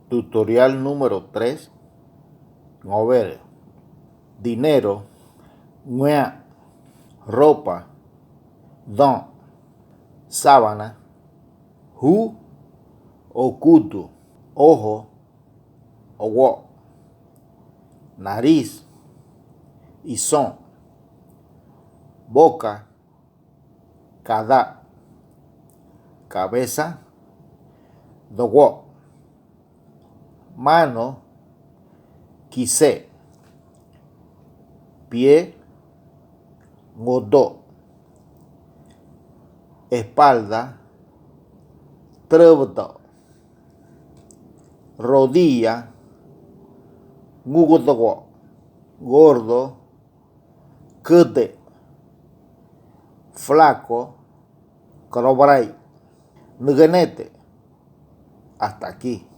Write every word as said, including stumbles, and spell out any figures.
Tutorial número tres. Ngowere. Dinero. Ngwea. Ropa. Dõ. Sábana. Hu. Okutu. Oho. Owo. Nariz. Isõ. Boca. Kadá. Cabeza. Dowo. Mano. Kisé. Pie. Ngodó. Espalda. Trâbado. Rodilla. Ngugodowo. Gordo. Kede. Flaco. Korobarái. Nügünete. Hasta aquí.